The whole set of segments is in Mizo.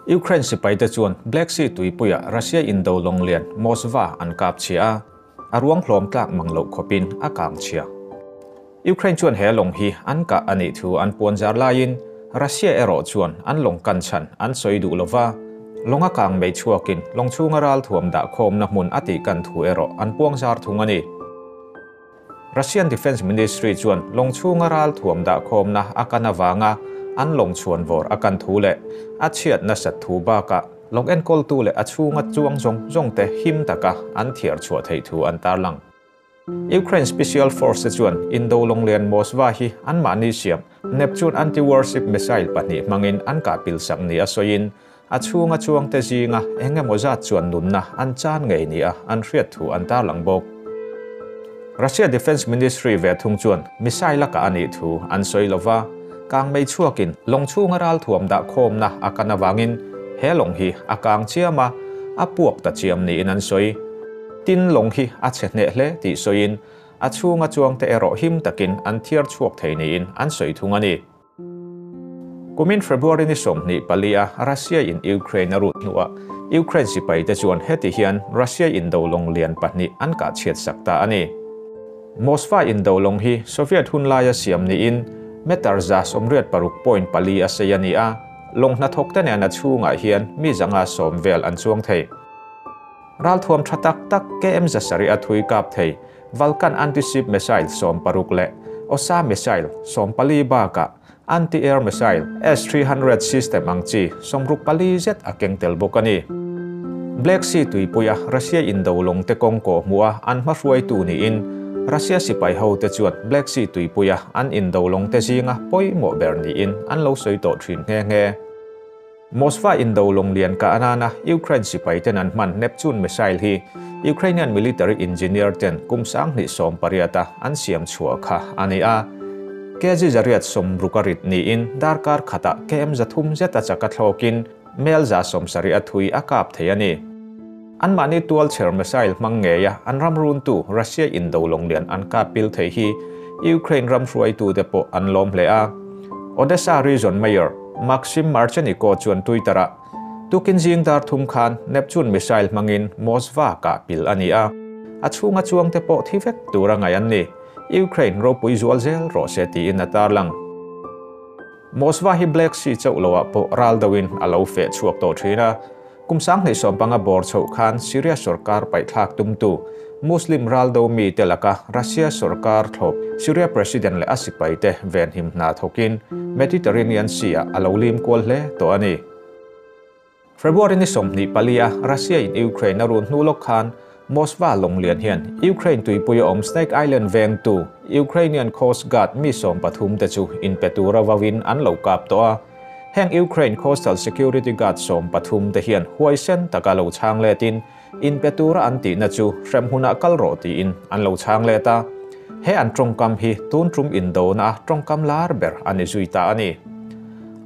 Ukraine sipaite chuan Black Sea tuipuiah Russia indo lawng lian Moskva an kap chhia a, a ruang hlawm tlak mang loh khawpin a kang chhia. Ukraine chuan he lawng hi an kah a nih thu an puan zar laiin Russia erawh chuan an lawng kan chhan an sawi duh lova, lawng a kang mei chhuakin lawng chhunga ral thuam dah khawmna hmun a tih kan thu erawh an puang zar thung a ni. Russian Defence Ministry chuan lawng chhunga ral thuam dah khawmna a kan avanga an lawng chhuan vawr a kan thu leh a chhiat nasat thu bakah lawng enkawltu leh a chhunga chuang zawng zawng te him taka an thiar chhuah theih thu an tarlang. Ukraine Special Force te chuan indo lawng lian Moskva hi anmahni siam Neptune anti-warship missile pahnih hmangin an kah pilsak ni a sawiin a chhunga chuangte zinga eng emaw zat chuan nunna an chan ngei nia an hriat thu an tarlang bawk. Russia Defence Ministry ve thung chuan missile a kah a nih thu an sawi lo va, kangmei chhuakin lawng chhunga ralthuam dah khawmna a kan avangin he lawng hi a kang chiam a, a puak ta chiam niin an sawi. Tin, lawng hi a chhe hneh hle tih sawiin a chhunga chuangte erawh him takin an thiar chhuak thei niin an sawi thung a ni. Kumin February ni 24 a Russia in Ukraine a rut hnuah Ukraine sipaite chuan heti hian Russia indo lawng lian pahnih an kah chhiat sak ta a ni. Moskva indo lawng hi Soviet hun laia siam niin meter 186.4 a sei a ni a, lawng hnathawkte nen a chhungah hian mi 110 vel an chuang thei. Ralthuam tha tak tak KM 700 a thui kap thei Vulcan anti-ship missile 60 leh Osa missile 14 bakah anti-air missile S-300 system ang chi 64 zet a keng tel bawk a ni. Black Sea tuipuia Russia indo lawng te kawng kawh hmuh a an hmahruaitu niin Russia sipai ho te chuan Black Sea tuipuia an indo lawng te zinga pawimawh ber niin an lo sawi tawh thin nghe nghe. Moskva indo lawng lian kah nana Ukraine sipai ten an hman Neptune missile hi Ukrainian military engineer ten kum 2018 a an siam chhuah kha a ni a. Kg 160 a rit niin darkar khatah km 300 zet a chak a thlawkin mel 70 a thui a kap thei a ni. Anmahni tual chher missile hmang ngeia an ram runtu Russia indo lawng lian an kap pil thei hi Ukraine ram hruaitute pawh an lawm hle a. Odessa region mayor Maxim Marchenko chuan Twitter-ah, Tukin zing dar thum khan Neptune missile hmangin Moskva kah pil a ni a, a chhunga chuangte pawh thi vek tur a ngaih an ni. Ukraine ropui zual zel rawh se tiin a tarlang. Moskva hi Black Sea chauh loah pawh ral deuhin a lo feh chhuak tawh thin a. Kum 2015 bawr chhoh khan Syria sorkar paihthlak tumtu Muslim raldo mite laka Russia sorkar thlawp Syria President leh a sipaite venhim hna thawkin Mediterranean Sea-ah a lo lim kual hle tawh a ni. February ni 24 a Russia in Ukraine a run hnu lawk khan Moskva lawng lian hian Ukraine tuipui a awm Snake Island vengtu Ukrainian Coast Guard mi 13 te chu inpe tura vauin an lo kap tawh a. Heng Ukraine Coastal Security Guard 13 te hian huaisen taka lo chhang letin inpe tura an tihna chu hrem hunah kal rawh tiin an lo chhang let a. He an tawngkam hi tun tum indona a tawngkam lar ber a ni zui ta a ni.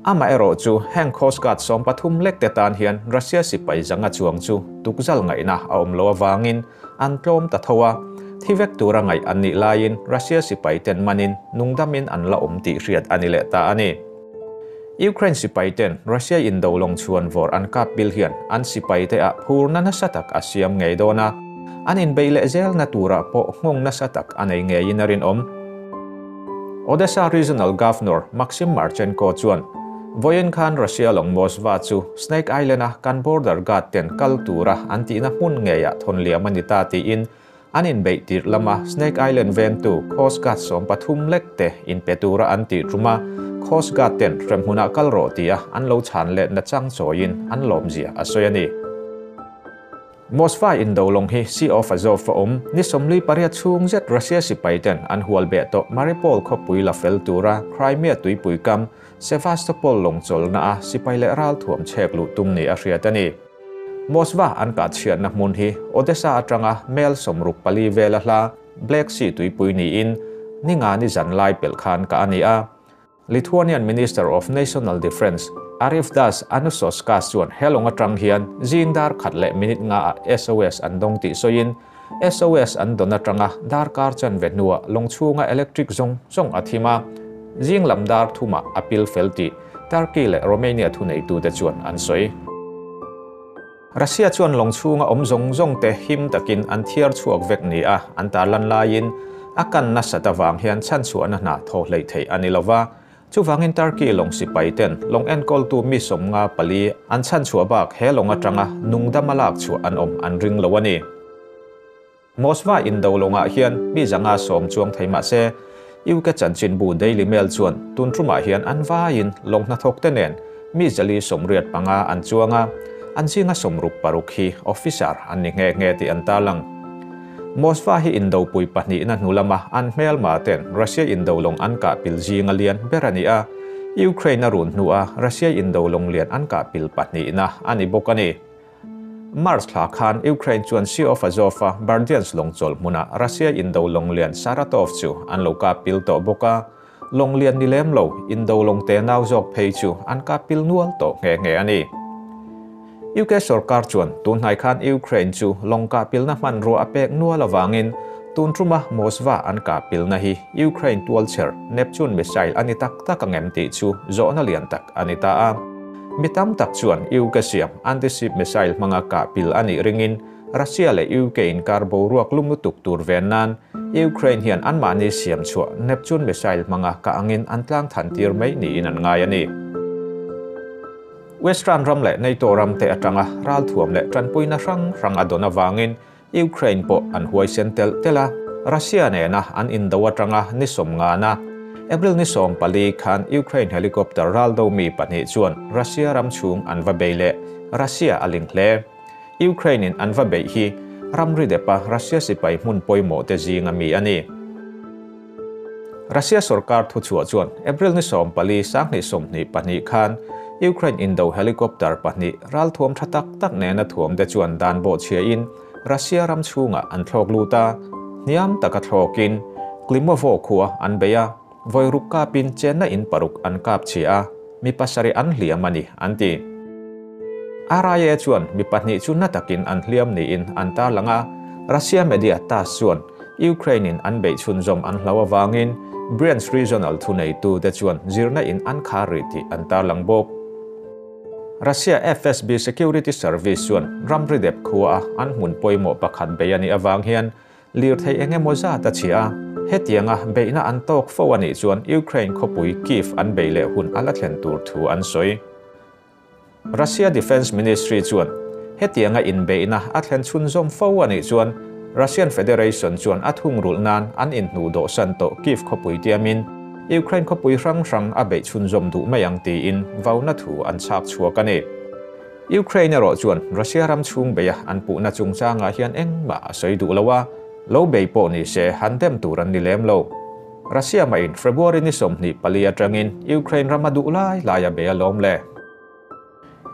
Ama erawh chu heng Coast Guard 13 lek te tan hian Russia sipai zanga chuang chu tukzal ngaihna a awm lo awangin an tlawm ta tho a. Thi vek tura ngaih an nih laiin Russia sipai ten manin nungdamin an la awm tih hriat a ni leh ta a ni. Ukraine sipai ten Russia indo lawng chuan vawr an kap pil hian an sipai te ah phurna nasa tak a siam ngei dawn a. An inbeih leh zelna turah pawh nghawng nasa tak a nei ngeiin a rinawm. Odessa Regional Governor Maxim Marchenko chuan vawiin khan Russia lawng Moskva chu Snake Island a kan border guard ten kal tura an tihna hmun ngeiah thawn liam a ni ta tiin an inbeih tirh lama Snake Island vengtu Coast Guard 13 lek te inpe tura an tih tuma Coast Guard ten hrem hmunah kal rawh tia an lo chhan leh na chang chawiin an lawmzia a sawi a ni. Moskva indo lawng hi Sea of Azov a awm ni 48 chhung zet Russia sipai ten an hual beh tawh Mariupol khawpui la fel tura Crimea tuipui kam Sevastopol lawng chawlhna a sipai leh ral thuam chhek luh tum ni a hriat a ni. Moskva an kah chhiatna hmun hi Odessa atanga mel 64 vela hla Black Sea tuipui niin ni nga ni zan lai pel khan ka a ni a. Lithuanian Minister of National Defence Arvydas Anušauskas chuan helawng atang hian zing dar khat leh minute nga a SOS an dawng tih sawiin SOS an dawn atanga darkar chan ve hnuah lawng chhunga electric zawng zawng a thim a. Zing lam dar thuma a pil fel tih Turkey leh Romania thuneitute chuan an sawi. Russia chuan lawng chhunga awm zawng zawng te him takin an thiar chhuak vek ni a an tarlan laiin a kan nasat avang hian chhanchhuahna hna thaw hleih theih a ni lova. Chuvangin Turkey lawng sipai ten lawng enkawltu mi 54 an chhanchhuah bak he lawng atanga nungdama lak chhuah an awm an ring lo a ni. Moskva indo lawngah hian mi 110 chuang thei mah se UK chanchinbu Daily Mail chuan tun tumah hian an vaiin lawng hnathawk te nen mi 485 an chuang a, an zinga 66 hi officer an ni nghe nghe tih an tarlang. Moskva hi indo pui pahnih na hnu lama an hmelma ten Russia indo lawng an kah pil zinga lian ber a ni a, Ukraine a run hnu a Russia indo lawng lian an kah pil pahnih na a ni bawk a ni. March thla khan Ukraine chuan Sea of Azov a Berdyansk lawng chawl hmuna Russia indo lawng lian Saratov chu an lo kap pil tawh bawk a, lawng lian ni lem lo indo lawng te nau zawk phei chu an kap pil nual tawh nghe nghe a ni. UK sarkar chuan tun hnai khan Ukraine chu lawng kah pilna hmanrua a pek nual awangin tun tuma Moskva an kah pilna hi Ukraine tualchher Neptune missile a ni tak tak ang em tih chu zawhna lian tak a ni ta a. Mi tam tak chuan UK siam anti-ship missile hmanga kah pil a nih ringin Russia leh UK inkar boruak lum lutuk tur ven nan Ukraine hian anmahni siam chhuah Neptune missile hmanga kah angin an tlang than tir mai niin an ngai a ni. Western ram leh NATO ram te atanga ral thuam leh tanpuina hrang hrang a dawn awangin Ukraine pawh an huaisen tel tel a, Russia nena an indo atanga ni 50 na April ni 14 khan Ukraine helicopter raldo mi pahnih chuan Russia ram chhung an va bei leh Russia a ling hle. Ukraine in an va bei hi ramri depa Russia sipai hmun pawimawh te zinga mi a ni. Russia sarkar thu chhuah chuan April ni 14 2022 khan Ukraine indo helicopter pahnih ral thuam tha tak tak nena thuam te chuan dan bo chhia in Russia ram chhunga an thlawk luta hniam taka thlawkin Klimovo khua an beia voi ruk kapin chenna in paruk an kap chhia mi pasari an hliam ani an ti. RIA chuan mi pahnih chu na takin an hliam niin an tarlanga Russia media TASS chuan Ukraine in an bei chhunzawm an hlau awangin Bryansk regional thuneitu te chuan zirna in an khar ri tih an tarlang bawk. Russia FSB Security Service chuan ramri dep khua a an hmun pawimawh pakhat bei ani awang hian lir thei engemaw zat a chhia hetianga beihna an tawk fo ani chuan Ukraine khawpui Kyiv an bei leh hun ala thlen tur thu an sawi. Russia Defense Ministry chuan hetianga inbeihna a thlen chhunzawm fo ani chuan Russian Federation chuan a thung rul nan an inhnu dawh san tawh Kyiv khawpui tiamin Ukraine khawpui hrang hrang a beih chhunzawm duh mai ang tiin vauna thu an chhak chhuak a ni. Ukraine erawh chuan Russia ram chhung beia an puhna chungchangah hian engmah a sawi duh lo a, lo bei pawh ni se han dem tur an ni lem lo. Russia mah in February ni 24 atangin Ukraine rama duh lai lai a bei a lawm le.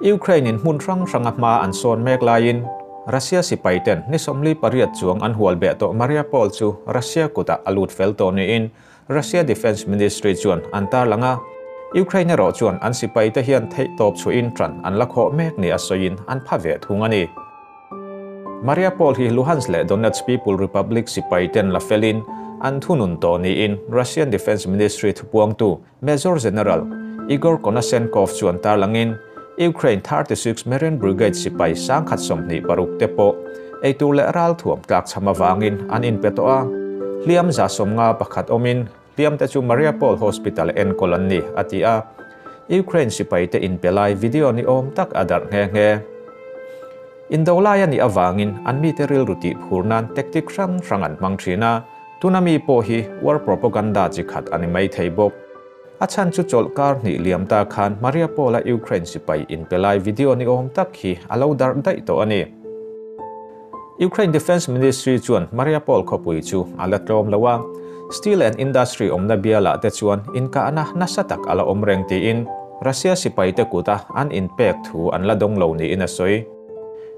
Ukraine in hmun hrang hrang a hma an sawn mek laiin Russia sipai ten ni 48 chuang an hual beh tawh Mariupol chu Russia kutah a lut fel tawh niin Russia Defense Ministry chuan an tarlanga Ukraine erawh chuan an sipai te hian theih tawp chuin tran an la khawh mek ni a sawiin an pha ve thung a ni. Mariupol hi Luhansk leh Donetsk People Republic sipai ten la felin an thunun tawh niin Russian Defense Ministry thupuangtu Major General Igor Konashenkov chuan tarlangin Ukraine 36 Marine Brigade sipai 126 te pawh eitur leh ral thuam tlak cham awangin an inpe tawh a, hliam 151 awmin hliam te chu Mariupol Hospital enkawl an ni a ti a, Ukraine sipai te inpe lai video ni awm tak a darh nghe nghe. Indo lai ani awangin an mi te rilru tih phur nan tactic hrang hrang an hmang thin a, tuna mi pawh hi war propaganda chi khat ani mai thei bawk. A chan chu chawlh kar hnih liam ta khan Mariupol a Ukraine sipai inpe lai video ni awm tak hi a lo darh daih tawh a ni. Ukraine Defense Ministry chuan Mariupol khawpui chu a la tlawm lo a, Steel and Industry awmna bialah te chuan inkahna nasa tak a la awm reng tiin Russia sipai te kuta an inpek thu an la dawng lo niin a sawi.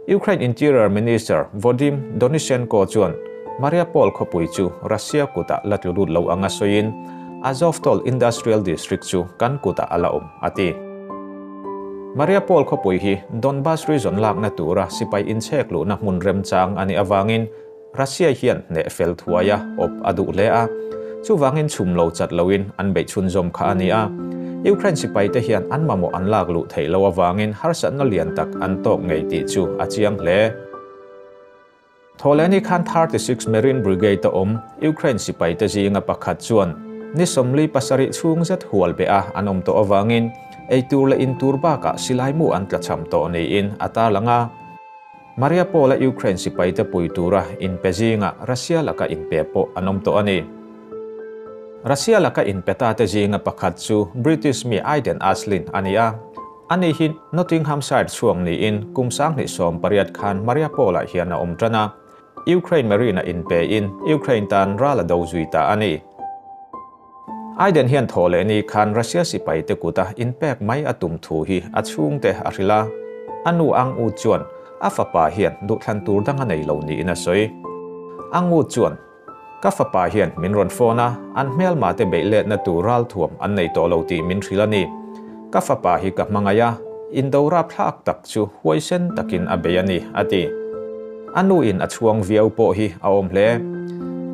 Ukraine Interior Minister Vadim Denysenko chuan Mariupol khawpui chu Russia kuta la tlu lut lo anga sawiin Azovstal Industrial District chu kan kuta a la awm a ti. Mariupol khawpui hi Donbas region lakna tura sipai inchhek luhna hmun remchang ani awangin Russia hian hne fel thuaia op a duh hle a, chuwangin chhum lo chat loin an beih chhunzawm kha ani a. Ukraine sipaite hian an mamawh an lak luh theih loh avangin harsatna lian tak an tawk ngei tih chu a chiang hle. Thawhlehni khan 36 Marine Brigade a awm Ukraine sipaite zinga pakhat chuan ni 47 chhung zet hual beh a an awm tawh avangin eitur leh intur bakah silai mu an tlachham tawh niin a tarlang a. Mariupol-a Ukraine sipaite pui tura inpe zinga Russia laka inpe pawh an awm tawh a ni. Russia laka inpe ta te zinga pakhat chu British mi Aiden Aslin a ni a. Ani hi Nottinghamshire chhuak niin kum 2018 khan Mariupol-ah hian a awm tan a. Ukraine Marine-a inpe in Ukraine tan ral a do zui ta a ni. Aiden hian thawhlehni khan Russia sipaite kuta inpek mai a tum thu hi a chhungte a hrilh a. A nu Ang U chuan a fapa hian duhthlan tur dang a nei lo niin a sawi. Ang U chuan, Ka fapa hian min rawn phone a, an hmelma te beih letna tur ral thuam an nei tawh lo tih min hrilh a ni. Ka fapa hi ka hmangaih a, indo rapthlak tak chu huaisen takin a bei a ni, a ti. A nu in a chhuang viau pawh hi a awm hle.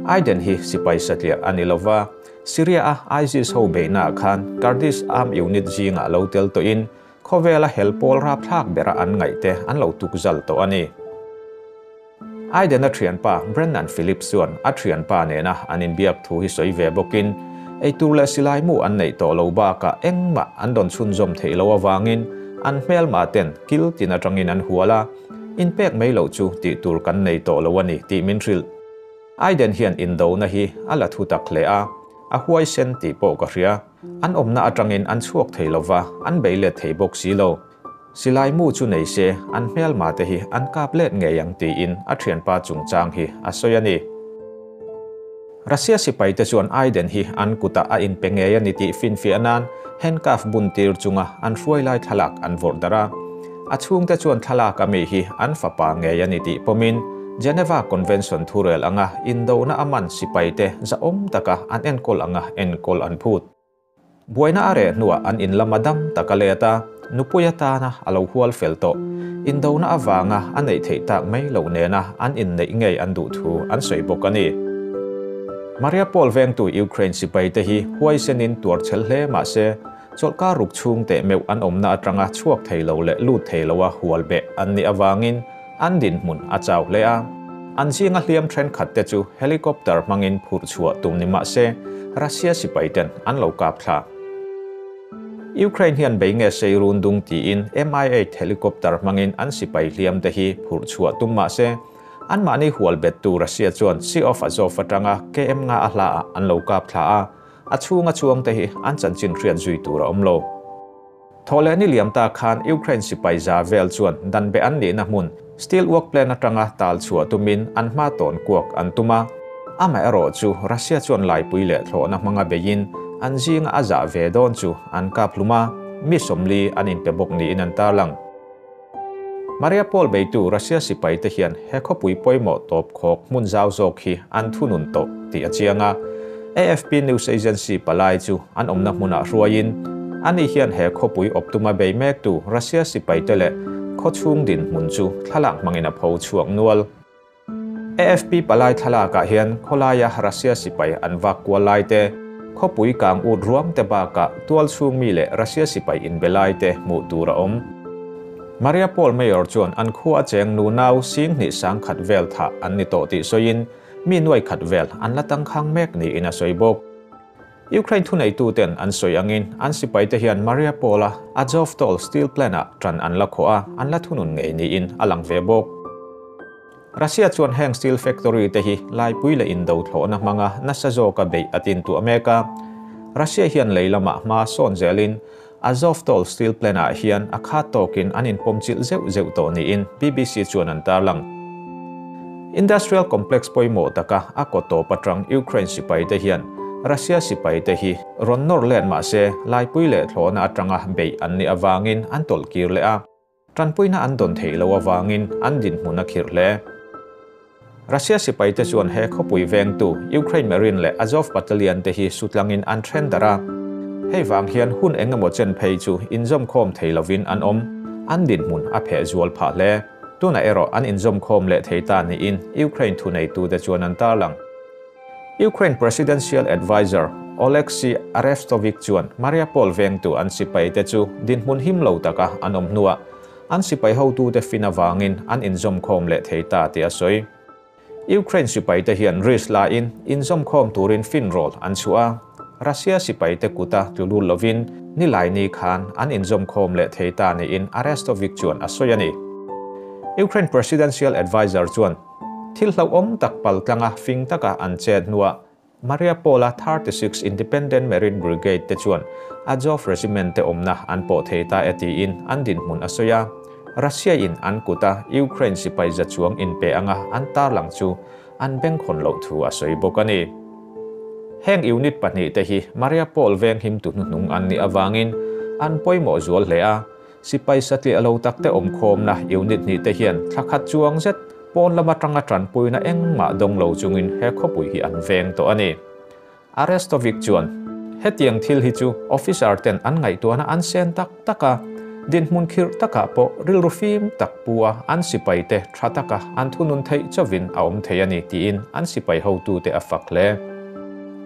Aiden hi sipai satliah a ni lova, Syria a ISIS ho beihnaah khan Kurdish arm unit zingah lo tel tawhin khawvela hel pawl rapthlak bera an ngaihte an lo tukzal tawh a ni. Aiden-a thianpa Brennan Phillips chuan a thianpa nena an inbiak thu hi sawi ve bawkin, eitur leh silai mu an neih tawh lo bakah engmah an rawn chhunzawm theih loh avangin an hmelma ten kil tin atangin an hual a, inpek mai loh chu tih tur kan nei tawh lo a ni tih min hrilh. Aiden hian indona hi a la thu tak hle a, a huaisen tih pawh ka hria. An awmna atangin an chhuak thei lova, an bei let thei bawk si lo. Silai mu chu nei se, an hmelma te hi an kap let ngei ang tiin a thianpa chungchang hi a sawi a ni. Russia sipaite chuan Aiden hi an kutah a inpe ngei a ni tih finfiah nan handcuff bun tir chunga an hruai lai thlalak an vawrh darh a. A chhungte chuan thlalak ami hi an fapa ngei a ni tih pawmin Geneva Convention thurel anga indona a man sipaite zahawm taka an enkawl anga enkawl an phut. Buaina a reh hnuah an in lama dam tak a let a, nupui atana a lo hual fel tawh. Indona avanga a neih theih tak mai loh nena an inneih ngei an duh thu an sawi bawk a ni. Mariupol vengtu Ukraine sipaite hi huaisenin tuar chhel hle mah se, chawlhkar ruk chhung teh meuh an awmna atanga chhuak thei lo leh lut thei loa hual beh an nih avangin an dinhmun a chau hle a. An zinga hliam thenkhat te chu helicopter hmangin phurh chhuah tum ni mah se, Russia sipai ten an lo kap thla. Ukraine hian bei nge sei run dung tiin Mi-8 helicopter hmangin an sipai hliam te hi phurh chhuah tum mah se, anmahni hual bettu Russia chuan Sea of Azov atanga KM nga a hlaah an lo kap thla a, a chhunga chuang te hi an chanchin hriat zui tur a awm lo. Thawhlehni liam ta khan Ukraine sipai za vel chuan dan beh an nihna hmun steel work plant atanga tal chhuah tumin an hma tawn kuak an tum a. Amaherawh chu Russia chuan laipui leh thlawhna hmanga beiin an zinga a zah ve dawn chu an kap hlum a, mi 40 an inpe bawk niin an tarlang. Mariupol beitu Russia sipaite hian he khawpui pawimawh tawp khawk hmun zau zawk hi an thunun tawh tih a chiang a. AFP news agency palai chu an awmna hmunah hruaiin ani hian he khawpui awp tuma bei mektu Russia sipaite leh khawchhung dinhmun chu thlalak hmangin a pho chhuak nual. AFP palai thlalakah hian khawlaia Russia sipai an vak kual lai te, khawpui kang ut ruam te bakah tual chhung mi leh Russia sipai inbe lai te hmuh tur a awm. Mariupol Mayor chuan an khua a cheng nu nau 21,000 vel thah an ni tawh tih sawiin mi 100,000 vel an la tangkhang mek niin a sawi bawk. Ukraine thuneitu ten an sawi angin an sipaite hian Mariupol-a Azovstal steel plant-ah tan an la khawh a, an la thunun ngei niin a lang ve bawk. Russia chuan heng steel factory te hi laipui leh indo thlawhna hmanga nasa zawka beih a tin tuah mek a. Russia hian lei lamah hma sawn zelin Azovstal steel plant-ah hian a khat tawkin an inpawm chilh zeuh zeuh tawh niin BBC chuan an tarlang. Industrial complex pawimawh taka a kaw tawp atang Ukraine sipaite hian Russia sipaite hi rawn nawr let mah se laipui leh thlawhna atanga beih an nih avangin an tawlh kir leh a. Tanpuina an dawn theih loh avangin an dinhmun a khirh hle. Russia sipaite chuan he khawpui vengtu Ukraine Marine leh Azov Battalion te hi sutlangin an then darh a. Hei vang hian hun eng emaw chen phei chu inzawm khawm thei lovin an awm. An dinhmun a pheh zual phah hle. Tunah erawh an inzawm khawm leh thei ta niin Ukraine thuneitute chuan an tarlang. Ukraine Presidential Advisor Oleksiy Arestovych chuan Mariupol vengtu an sipaite chu dinhmun him lo taka an awm hnuah an sipai hotute fin avangin an inzawmkhawm leh thei ta tih a sawi. Ukraine sipaite hian risk la in inzawmkhawm turin fin rawl an chhuah a, Russia sipaite kuta tlu lut lovin Nilaini khan an inzawmkhawm leh thei ta niin Arestovych chuan a sawi a ni. Ukraine presidential adviser chuan thil hlauhawm tak paltlanga fing taka an chet hnuah Mariupol-a 36 Independent Marine Brigade te chuan Azov Regiment te awmna an pawh thei ta e tiin an dinhmun a sawi a. Russia-in an kuta Ukraine sipai za chuang inpe anga an tarlang chu an bengkhawn loh thu a sawi bawk a ni. Heng unit pahnihte hi Mariupol venghim tu hnuhnung an nih avangin an pawimawh zual hle a. Sipai satliah lo takte awmkhawmna unit hnihte hian thla khat chuang zet pawn lam atanga tanpuina engmah dawng lo chungin he khawpui hi an veng tawh a ni. Arestovych chuan, Hetiang thil hi chu officer ten an ngaihtuahna an sen tak tak a, dinhmun khirh takah pawh rilru fim tak pu a an sipaite tha taka an thunun theih chauhin a awm thei a ni tiin an sipai hotute a fak hle.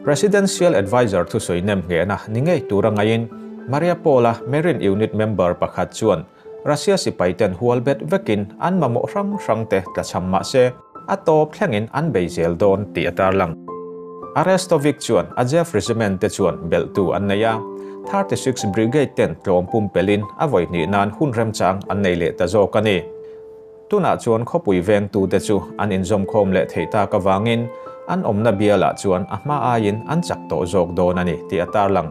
Presidential Adviser thusawi nem nghehna ni ngei tura ngaiin Mariupol-a Marine Unit member pakhat chuan Russia sipaiten hual bet vekin an mamawh hrang hrangte tlachham mah se, a tawp thlengin an bei zel dawn tih a tarlang. Arestovych chuan Azov Regiment te chuan belhtu an nei a, 36 Brigade ten tlawm pumpelhin a vawi hnih nan hun remchang an nei leh ta zawk a ni. Tunah chuan khawpui vengtute chu an inzawmkhawm leh theih tak avangin an awmna bialah chuan a hma aiin an chak tawh zawk dawn a ni tih a tarlang.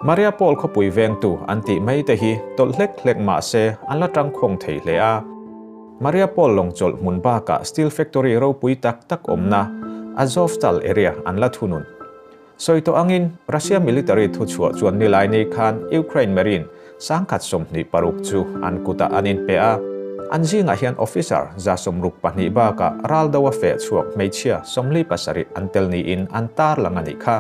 Mariupol khawpui vengtu an tih mai te hi tawlh hlek hlek mah se an la tangkhawng thei hle a. Mariupol lawng chawlh hmun bakah steel factory ropui tak tak awmna Azovstal area an la thunun. Sawi tawh angin Russia military thuchhuah chuan Nilaini khan Ukraine Marine 1026 chu an kutah an inpe a. An zingah hian officer 162 bakah raldo a feh chhuak hmeichhia 47 an tel niin an tarlang a nih kha.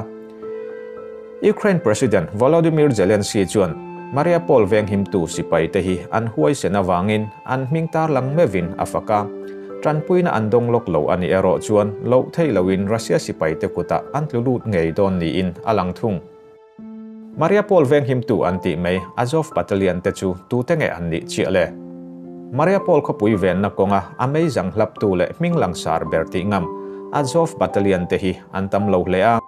Ukraine President Volodymyr Zelensky chuan Mariupol venghimtu sipaite hi an huaisen avangin an hming tarlang meuhin a fak a. Tanpuina an dawng lawk lo a nih erawh chuan loh theih loin Russia sipaite kutah an tlu lut ngei dawn niin a lang thung. Mariupol venghimtu an tih mai Azov Battalion te chu tute nge an nih chiah le? Mariupol khawpui venna kawnga a meizang hlaptu leh hming langsar ber tih ngam Azov Battalion te hi an tam lo hle a.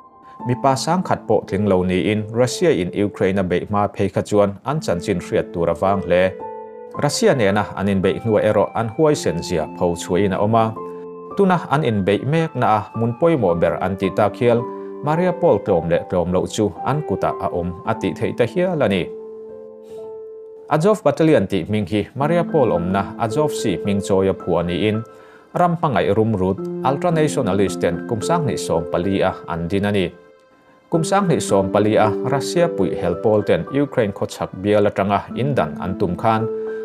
Mipa 10,000 pawh tling lo niin Russia in Ukraine a beih hma phei kha chuan an chanchin hriat tur a vang hle. Russia nena an inbeih hnuah erawh an huaisen zia pho chhuahin a awm a. Tuna an inbeih mekna a hmun pawimawh ber an tih tak hial Mariupol tlawm leh tlawm loh chu an kutah a awm a tih theih ta hial a ni. Azov Battalion tih hming hi Mariupol awmna Azov Sea hming chawia phuah niin ram hmangaih rumrut ultranationalist ten kum 2014 a an din a ni. Kum 2014 a Russia puih hel pawl ten Ukraine khawchhak bial atanga indan an tum khan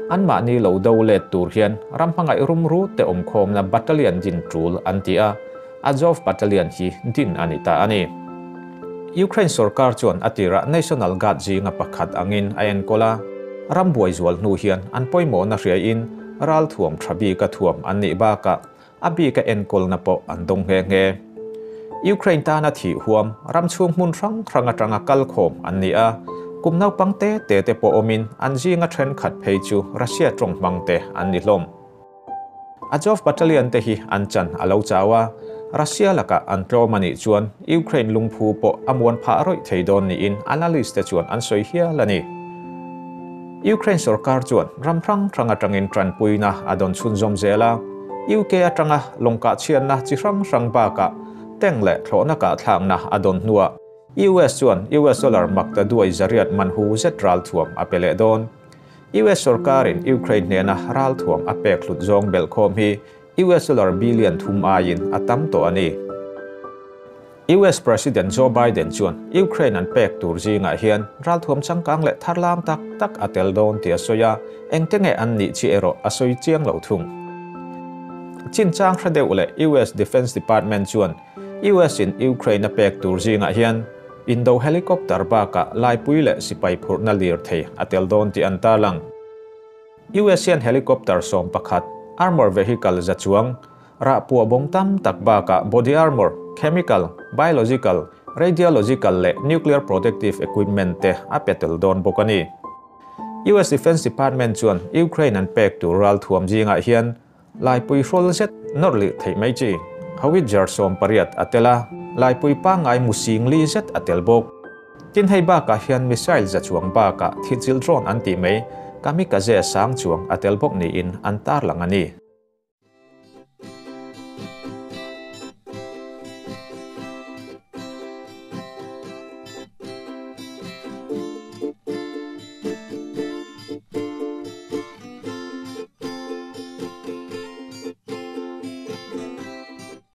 an mahni lo do let tur hian ram hmangaih rumrut te awmkhawmna battalion din tul an ti a, Azov Battalion hi din a ni ta a ni. Ukraine sarkar chuan atira National Guard zinga pakhat angin a enkawl a, ram buai zual hnu hian an pawimawhna hriain ral thuam tha bika thuam an nih bakah a bika enkawlna pawh an dawng nghe nghe. Ukraine tana thi huam ram chhung hmun hrang hrang atanga kal khawm an ni a, kum naupang te te te pawh awmin an zinga thenkhat phei chu Russia tawng hmang te an ni hlawm. Azov Battalion te hi an chan a lo chau a, Russia lakah an tlawm a nih chuan Ukraine lungphu pawh a muan phah rawih thei dawn niin analyst te chuan an sawi hial a ni. Ukraine sarkar chuan ram hrang hrang atangin tanpuina a dawn chhunzawm zel a, UK atanga lawngkah chhiatna chi hrang hrang bakah tank leh thlawhna kah thlakna a dawn hnuah US chuan US dollar makta duai zariat manhu zet ral thuam a pe leh dawn. US sarkarin Ukraine hnena ral thuam a pek hlut zawng belhkhawm hi US dollar billion thum aiin a tam tawh a ni. US President Joe Biden chuan Ukraine an pek tur zingah hian ral thuam changkang leh tharlam tak tak a tel dawn tih a sawi a, engte nge an nih chi erawh a sawi chiang lo thung. Chinchang hre deuh leh US Defense Department chuan US in Ukraine a pek tur zingah hian Indo helicopter bakah laipui leh sipai phurhna lir thei a tel dawn tih an tarlang. US hian helicopter 11, armor vehicle za chuang, rah puah bawm tam tak bakah body armor, chemical, biological, radiological leh nuclear protective equipment te a pe tel dawn bawk a ni. US Defense Department chuan Ukraine an pek tur ralthuam zingah hian laipui hrawl zet nawr lirh theih mai chi howitzer 80 a tel a, laipui pangngai mu 40 zet a tel bawk. Tin hei bakah hian missile za chuang bakah thil chil drone an tih mai kamikaze sang chuang a tel bawk niin an tarlang a ni.